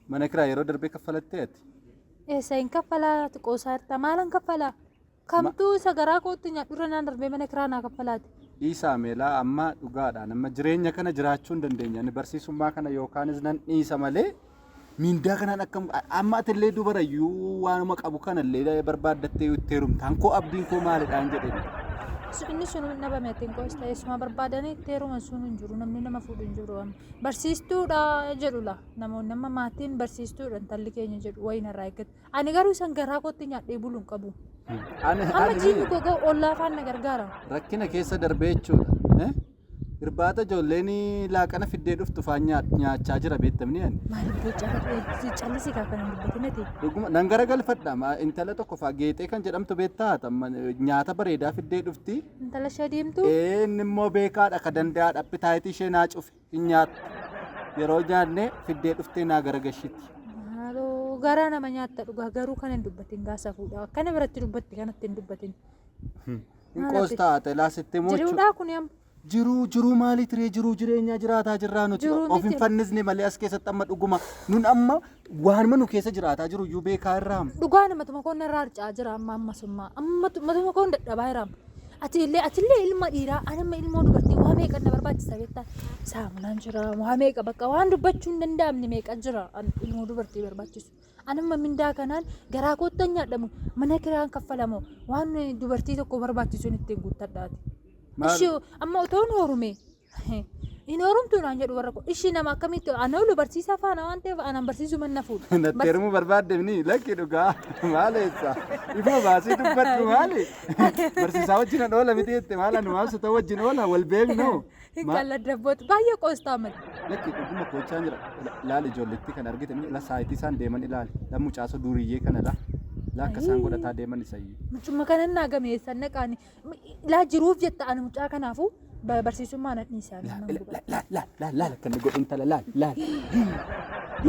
Mana kiraa yeroo darbee kaffalattee ati? Eessa hin kaffalaa qoosaa jirta maalan kaffalaa? Kamtuu isa garaa kootti nyaadhurra naan darbee mana kiraa naa kaffalaati. Dhiisaa meelaa amma dhugaadhaan amma jireenya kana jiraachuu hin dandeenya. Ani barsiisummaa kana yookaanis nan dhiisa malee miindaa kanaan akkam amma ati illee dubara iyyuu waanuma qabu kana illee barbaaddattee itti heerumta. Hankoo abdiin koo maalidhaan jedheen. Inni sun hin dhabame ittiin qoos ta'e isuma barbaadanii itti heeruman sun hin jiru namni nama fuudhu hin jiru amma. Barsiistuudha jedhu la namoonni amma maatiin barsiistuudha intalli keenya jedhu wayii narraa eeggatu. Ani garuu isan garaa kootti nyaadhee bulu hin qabu. Ani Amma ani jiinni koo ga'u ollaa faan na gargaara. Rakkina keessa darbee jechuudha. Eh? Irbaata ijoolleen laaqana fiddee dhuftu faan nyaachaa jira beektamni ani. Maaliif bocaa callisii kaa kana hin dubbatin ati. Dhuguma nan garagalfadha. Intala tokko faa geexee kan jedhamtu beektaa haata nyaata bareedaa fiddee dhufti. Intala ishee diimtuu. Inni immoo beekaadha ka danda'aadha. Appitaayitii ishee naa cufe hin nyaattu. Yeroo nyaanne fiddee dhuftee naa garagashiti. Maaloo garaa nama nyaatta dhugaa garuu kana hin dubbatin gaa safuudha. Akkana biratti dubbatti kanatti hin dubbatin. Hin qoostaa ate laa sitti himuu jechuudha. Jiruudhaa kuni amma. Jiruu jiruu maalii tiree jiruu jireenyaa jiraataa jirraa nuti Jiruu of hin miti. fannisne malee as keessatti amma dhuguma nun amma waanuma nu keessa jiraataa jiru iyyuu beekaa irraa. Dhugaa matuma koon narraa harca'aa jira amma ammasummaa amma matuma koon dadhabaa jira. Ati illee ati illee ilma dhiiraa ani amma ilmoo dubartii waa meeqa na barbaachisa beektaa saamunaan jira waa meeqa bakka waan dubbachuu hin danda'amne meeqa jira an ilmoo dubartii barbaachisu. Ani amma mindaa kanaan garaa koottan nyaadhamu mana kiraan kaffalamu waan dubartii tokko barbaachisuun ittiin guuttadhaati. Maal? Ishii amma otoo hin horume hin horumtu naan jedhu warra koo ishii nama akkamitti ana oolu barsiisaa faana waan ta'eef anaan barsiisuu manna fuudha. Natti heerumuu barbaadde ni lakki dhugaa maal eessa ifuma baasii dubbadhu maali barsiisaa wajjin an oola miti jette maal anu maal sota wajjin oola wal beeknu. Hin qalladda baay'ee qoostaa mati. Lakki dhuguma koochaan jira laali ijoolletti kan argite la saayitii isaan deeman ilaali la mucaasa duriyyee kana la la akka isaan godhataa deeman isayyuu. Mucuma kanan naa gameessan naqaani laa jiruuf jetta ani mucaa kanaafu barsiisummaa nan dhiisaa. Laal laal laal laal kan godhu intala laal laal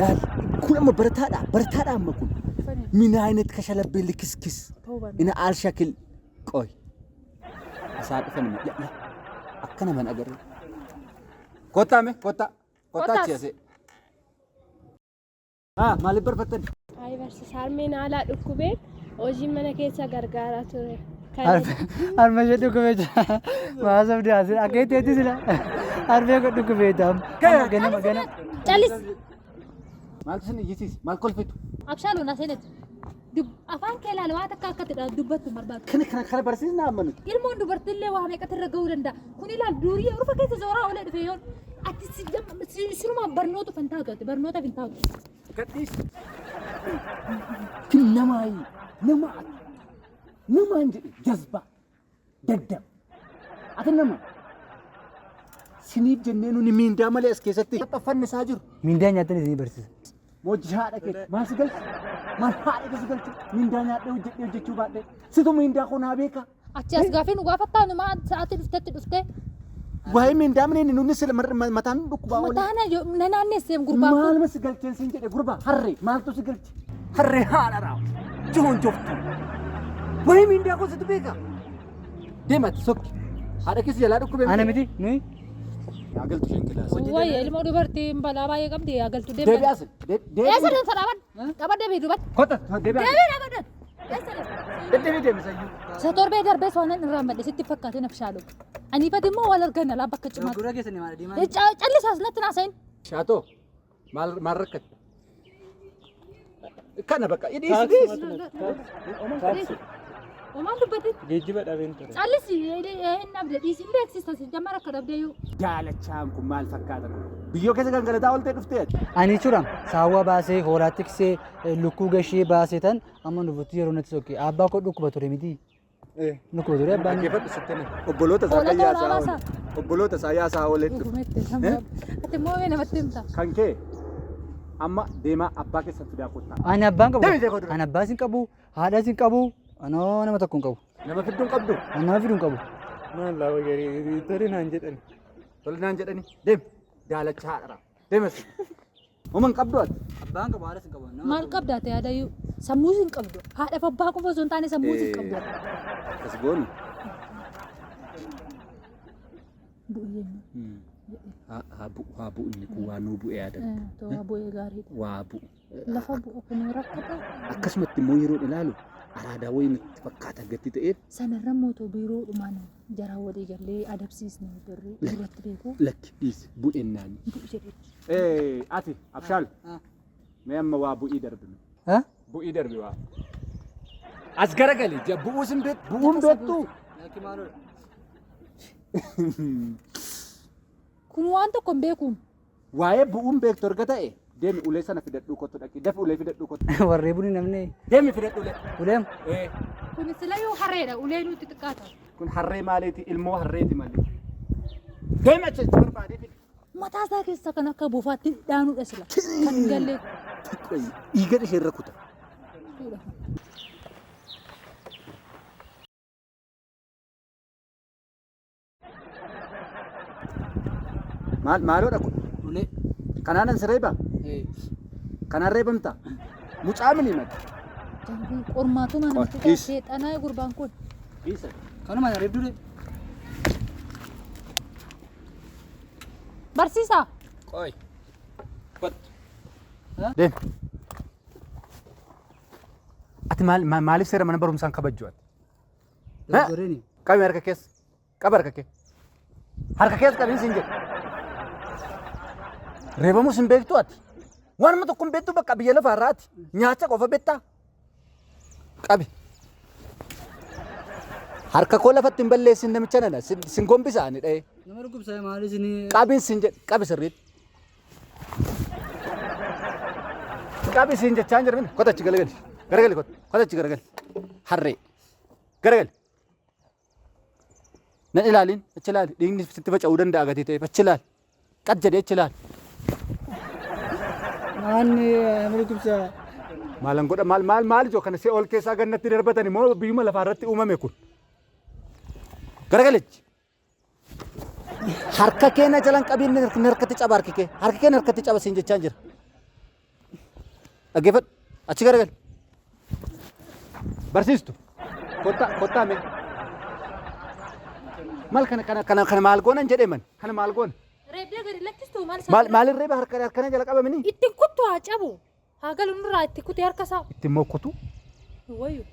laal kun amma barataadha barataadha amma kun min አይነት ከሸለቤ ልክስክስ እና አልሸክል ቆይ asaa dhufan la akka naman agarre kottaa mee kottaa kottaa achi asee haa maaliif barfattan Ayi barsiisaa harmeen haalaa dhukkubee hojii mana keessa gargaaraa ture. Kan Harma ishee dhukkubee jira. Maasaf dhiyaase akka itti eetti sila. Harmee koo dhukkubee taam. Ganama ganama. Callis. Maaltu isin iyyisiise maal kolfitu Abshaaloo na seenet. Afaan kee ilaala waan takka akka itti dubbattu hin barbaadu. Kana kana kana barsiisna amma nuti. Ilmoon dubartiillee waa meeqatti irra ga'uu danda'a. Kun ilaal durii urufa keessa zooraa oolee dhufe yoon ati sirumaa barnoota hin taatu ati barnootaaf hin taatu. Gadhiisi. Kun namaayi nama ati namaan jedhe jazbaa daddab ati nama siniif jennee nuni miindaa malee as keessatti xaffannisaa jiru. Mindaa nyaattan isinii barsiisa. Hojii haadha kee maal si galche? Maal haadha kee si galche? Mindaa nyaadhee hojjedhee hojjechuu baadhee. Situ mindaa koo naa beeka. Achi as gaafii nu gaafattaa nu maa sa'aatii dhuftetti dhuftee. Waa'ee mindaa mineen nuni sila mataan nu dhukkubaa oolee. Mataa na naannesseem gurbaan kun. Maaluma si galcheen siin jedhe gurbaa harree maaltu si galche? Harree haadha raawu. Jiruun joftu. Waa'ee mindaa koo situ beeka. Deemati sokki. Haadha kee si jalaa dhukkubee. Ana miti nuyi. Yaa galtu isheen kilaasii. Wayya ilmoo dubartiin balaa baay'ee qabdi yaa galtu deemna. Deebi'aa sin. Deebi'aa. Eessa deemta dhaabadhu? Dhaabadhu deebi'i duubatti. Kota deebi'aa. Deebi'i dhaabadhu. Eessa deemta? Deddeebi'ee deemi sayyuu. Isa torbee darbee soonaan irraa madde sitti fakkaatee naf shaaloo. Aniifati immoo wal arganna laa bakka cimaatti. Gurra keessan maal diimaa? Callisaas natti naasayin. Shaatoo maal maal rakkatte? Kana bakka dhiisi dhiisi. Homaan dubbatti. Geejjiba dhabeen ture. Callisi hin dhabde dhiisi hin beeksista si jammar akka dhabde iyyuu. Daalachaan kun maal fakkaata kun? Biyyoo keessa gangalataa ooltee dhuftee ati? Ani jechuudha saawwa baasee hoolaa tiksee lukkuu gashee baasee tan amma nufutti yeroo natti sokke abbaa koo dhukkuba ture miti. Dhukkuba ture abbaan. Dhaggeeffadhu sitti himi. Obboloota isaa kan Hoolota yaasaa hoolaa oole. baasaa? Obboloota isaa yaasaa oolee dhufe. Dhugumetti. Ati immoo mee namatti himta. Kan kee amma deemaa abbaa keessan fidaa kottaa. Ani abbaan qabu. Deemi jeeqoo dura. Ani abbaas hin qabu haadhas hin qabu anoo nama tokko hin qabu. Nama fidduu hin qabdu. Ani nama fidu hin qabu. Maal laa wagarii tole naan jedhani. Tole naan jedhani deemi daalacha haadha. Deemi asi. Homa hin qabdu ati. Abbaan qabu haadhas hin qabu. Maal qabda ati yaadayyuu? Sammuus hin qabdu. Haadhaaf abbaa qofa osoo hin taane sammuus hin qabdu. Akkas goonu. Bu'u jennu. Haa bu'u haa bu'u inni kun waa nuu bu'e yaadadhu. Too bu'ee gaariidha. Waa bu'u. Lafa bu'u kun rakkata. Akkasumatti immoo yeroo ilaalu araadaa wayii natti fakkaata gatti ta'eef. Sanarra mootoo biiroodhumaan jaraa walii gallee adabsiisne birrii duratti beeku. Lakki dhiisi bu'ennaan. Bu'u jedhechi. Ati abshaal mee amma waa bu'ii darbi. Ha? Bu'ii darbi waa. As garagali bu'uu sin beektu bu'uun beektu. Lakki maalodha? Kun waan tokko hin beekuun. Waa'ee bu'uun beektu erga ta'e deemi ulee sana fidadhuu kottu dhaqi dafi ulee fidadhuu kottu. Warree buni namni Deemi fidadhu ulee. uleem. Kun silayyuu harreedha ulee nutti xiqqaata. Kun harree maaliiti ilmoo harreeti malee. Deemi achi achi barbaadee fidi. Mataa isaa keessa kan akka bofaatti dhaanuudha sila. Kan hin galle. Dhiiga ishee irra kuta. Maal maaloodha kun? Ulee. Kanaan an si reeba? Kanaan reebamta? Mucaa mini mati. Kun qormaatuma namatti Dhiis. seexanaa gurbaan kun. Dhiisa. Kanuma na reebduu Barsiisaa. Qoy. Kottu. Deem. Ati maal maaliif seera mana barumsaan kabajju ati? Dogoggoreen. Qabi harka keessa. Qaba harka kee. Harka keessa qabiin siin jedhe. Reebamus hin beektu ati. Waanuma tokko hin beektu bakka biyya lafaa irraa ati. Nyaacha qofa beektaa. Qabi. Harka koo lafatti hin balleessin namicha nana sin gombisa ani dha'ee. Nama dhukkubsaa maal isin Qabiin siin jedhe qabi sirriitti. Qabi siin jechaa hin jirmin. Kota achi galagali. Garagali kota. Kota achi garagali. Harree. Garagali. Nan ilaalin achi ilaali. Dhiigni sitti faca'uu danda'a gatii ta'eef achi ilaali. Qad jedhee achi ilaali. Maanni nama dhukkubsaa. Maalan godha maal maal maal ijoo kana si'a ol keessaa gannatti darbatan immoo biyyuma lafaa irratti uumame kun. Garagalichi. Harka kee na jalan qabiin na harkatti caba harki kee. Harki kee na harkatti caba siin jechaan jira. Dhaggeeffadhu. Achi garagali. Barsiistu. Kottaa kottaa mee. Maal kana kana kana kana maal goonan jedhee man. Kana maal goona. Reebdee gadi lakkistu maal Maal maalin reeba harka harkana jala qabamini. Ittiin kuttu haa cabu. Haa galu nurraa itti kutee harka isaa. Itti immoo kutu. Wayyo.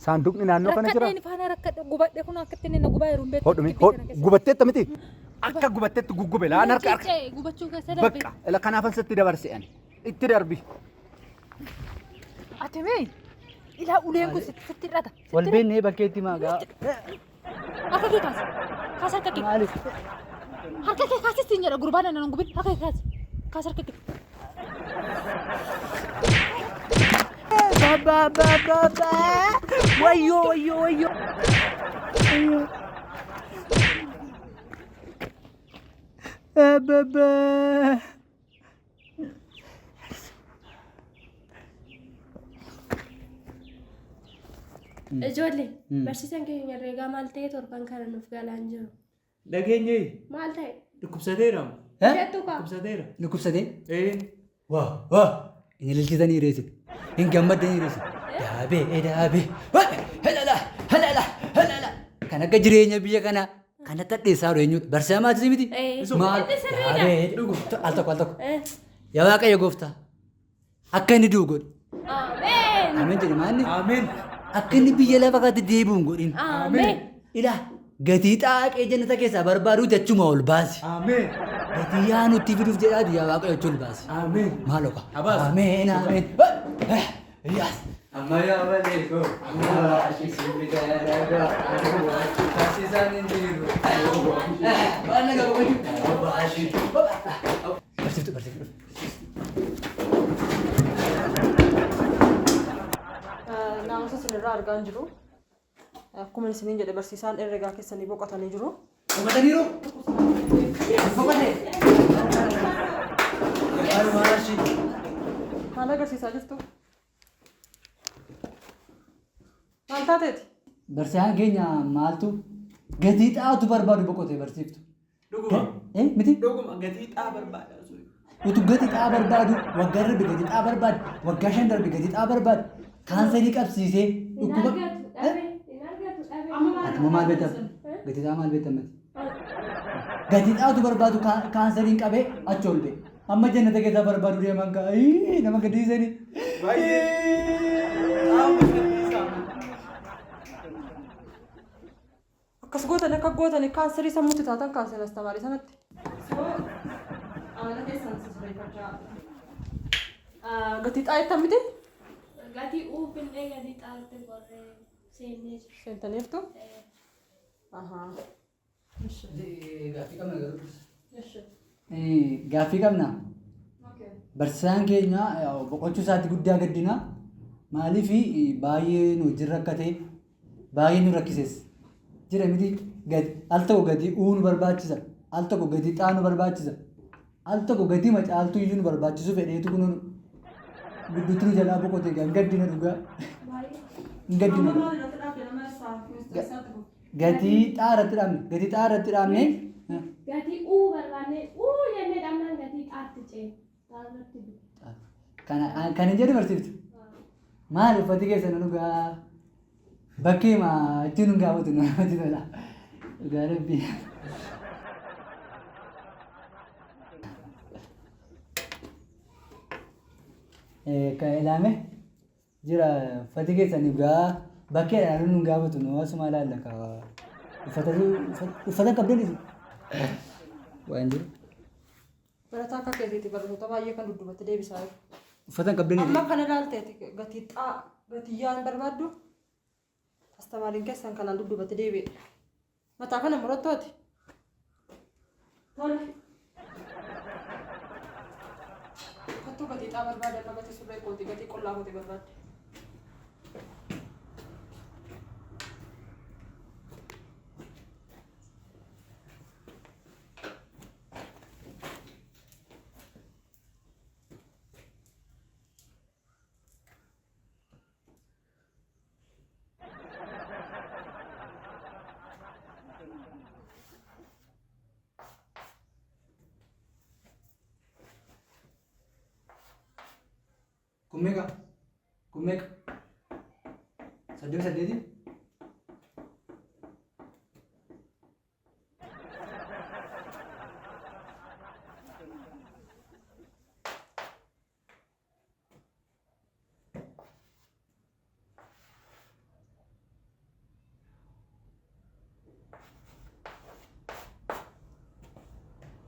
Saanduqni naannoo kana jira. Rakkadheen faana rakkadhe gubadhe kun akka ittiin na gubaa yeroo hin beektu. Hodhumi gubatteetta miti. Akka gubatteetti guggube laan harka harka. Gubachuu keessa darbe. Bakka ila kanaafan sitti dabarse ani. Itti darbi. Ati mee ilaa uleen kun sitti hidhata. Wal beeknee bakkeetti maagaa. Harka kee kaasi. Kaasi harka kee. Maaliif? Harka kee kaasi siin jedha gurbaan nan gubin harka kee kaasi. Kaasi harka kee. Baba baba ba. Wayyo wayyo wayyo. Baba. Ijoollee barsiisaan keenya herreegaa maal ta'e torban kana nuuf galaan jiru. Dhageenye Maal ta'e? dhukkubsateera. Jettu kaa. Dhukkubsateera. Dhukkubsatee? Ee. Waa waa. Hin ililchitanii reesin. Hin gammaddanii reesin. Daabee daabee. Helala helala helala. Kan akka jireenya biyya kanaa kan akka dheessaa jiru eenyudha? Barsiisaa maatii miti? Maal? Inni sirriidha. Daabee. Al tokko al tokko. Yaa Waaqayyo gooftaa. Akka inni du'u godhi. Ameen. Ameen jedhi maanni. Ameen. Akka inni biyya lafa kanatti deebi'u hin godhin. Ameen. Ilaa gatii xaaqee jannata keessaa barbaaduuti achuma ol baasi. Ameen. Gatii yaa nutti fiduuf jedhaati yaa Waaqayyo achi ol baasi. Ameen. Maaloo kaa. Abaas. Ameen ameen. Yaas. Ammayyaa malee koo. Ammayyaa simbira taasisaan hin jiru. Waan nagaa boqochuu. Barsiiftu barsiiftu. Naamusa isinirraa argaa hin jiru. Akkuma isiniin jedhe barsiisaan herregaa keessanii boqotanii jiru. Boqotaniiru. Boqote. Maal Maal agarsiisaa jirtu? Maal taateeti? Barsiisaan keenya maaltu gatii xaatu barbaadu boqote barsiiftu. Dhuguma. Miti? Dhuguma gatii xaa barbaada. Utuu gatii xaa barbaadu waggaa darbe gatii xaa barbaadu waggaa shan darbe gatii xaa barbaadu kaansarii qabsiisee dhukkuba. Hin argatu dhabe. Atuma maal beekta? Gatii xaa maal beekta mati? Gatii xaatu barbaadu kaansariin qabee achi ol ba'e. Amma jannata keessaa barbaadu deeman kaa. Ii, nama gaddisiisanii. Akkas gootan akka gootan kaansarii sammuutti taatan kaansarii astamaarii sanatti. So amala keessan sirreeffachaa. Gatii xaa'ettan miti? Gatii uufinee gatii xaarte gorree seennee jira. Seentaniirtu? Ahaa. Gaaffii qabna garuu. Gaaffii qabna. Barsiisaan keenya boqochuu isaatti guddaa gaddina. Maaliif baay'ee nu wajjin rakkate baay'ee nu rakkises. Jira miti gadi al tokko gadi uu nu barbaachisa. Al tokko gadi xaa nu barbaachisa. Al tokko gadi macaaltuu iyyuu nu barbaachisu fedheetu kun gidduutti nu jalaa boqote egaa hin gaddina dhugaa. Hin gaddina. Amma maal irratti dhaabde nama isaa eessaatti bu'u? Gatii xaa irratti dhaabne gatii xaa irratti dhaabne. Gatii uu barbaanne uu jennee dhabnaan gatii xaatti ceene. Xaarratti bu'e. Kana kan hin jedhu barsiiftu. Maal uffati keessan dhugaa bakkeema ittiin nun gaafatu namatti tola. Dhugaa rabbi. Kan ilaame jira uffati keessan dhugaa bakkeedhaan nun gaafatu nu asuma ilaalla ka uffata uffata qabdan isin. Waan jiru. Barataa akka keetiiti barattoota baay'ee kan dudduubatti deebisaa jiru. Uffata qabdan Amma kana ilaalteeti gatii xaa gatii yaa hin barbaaddu? Astamaariin keessan kanaan dudduubatti deebi'e. Mataa kana murattooti. Tole. Kottuu gatii xaa barbaade amma gatii surree kooti gatii qullaa kooti barbaadde. Kun meeqa? Kun meeqa? 38?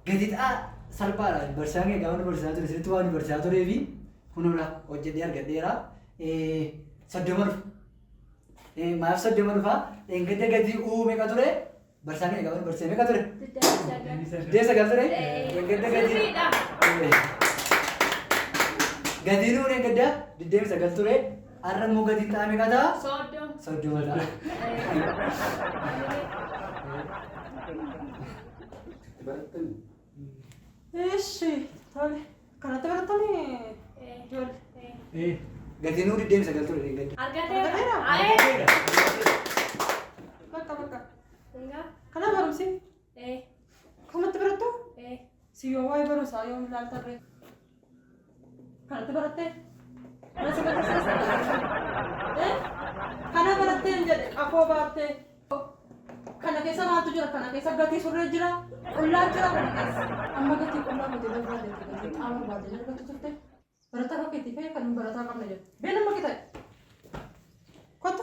Gadi xaa salphaadha. Barsiisaan kee gaafa nu barsiisaa ture sirriitti waan nu barsiisaa turee fi kunuudha hojjedhee argadheera. 30 dhufa. Maaf 30 dhufa? Dheengadda gatii uu meeqa ture? Barsiisaan kee gaafa nu barsiise meeqa ture? 29 ture? Dheengadda gatii. Sirriidha. Gatiin uu dheengadda 29 ture. Har'a immoo gatiin xaa meeqa ta'a? 30. 30 ta'a. Ishi tole. Kanatti barattanii ijoollee. Gatiin uu 29 ture dheengadda. Argateera. Bakka bakka. Kana barumsi? Kanatti barattu? Si yoo waa'ee barumsaa yoo ilaaltarree. Kanatti barattee? Kana si barsiisa? Kana barattee hin jedhe qafoo baattee. Kana keessa maaltu jira? Kana keessa gatii surree jira? Qullaa jira kana keessa. Amma gatii qullaa miti barbaade gatii xaa barbaade argattu turte. Barataa akka keetii fa'i kan barataa qabna jedhu. Bee nama kee ta'e. Kottu.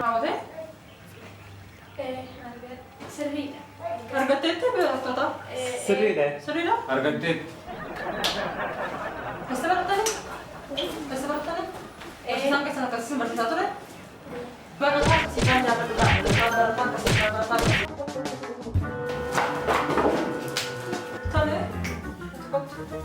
Raawwatee? Sirriidha. Argatteetti barattoota? Sirriidha. Sirriidha? Argatteetti. Eessa barattanii? Eessa barattanii? Barsiisaan keessan akkasii barsiisaa ture? Barataa akkasii kan jaalladhu barataa akkasii barataa akkasii. Tole. Kottu.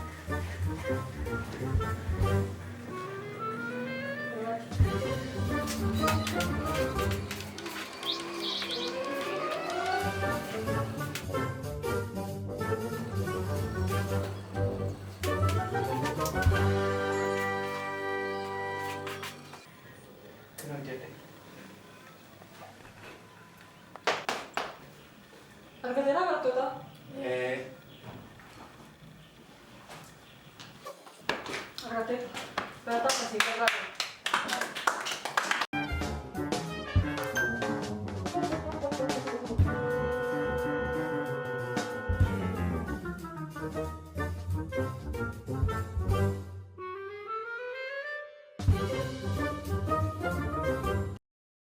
Argateera barattoota. Argatee. Barataa akkasii gargaara.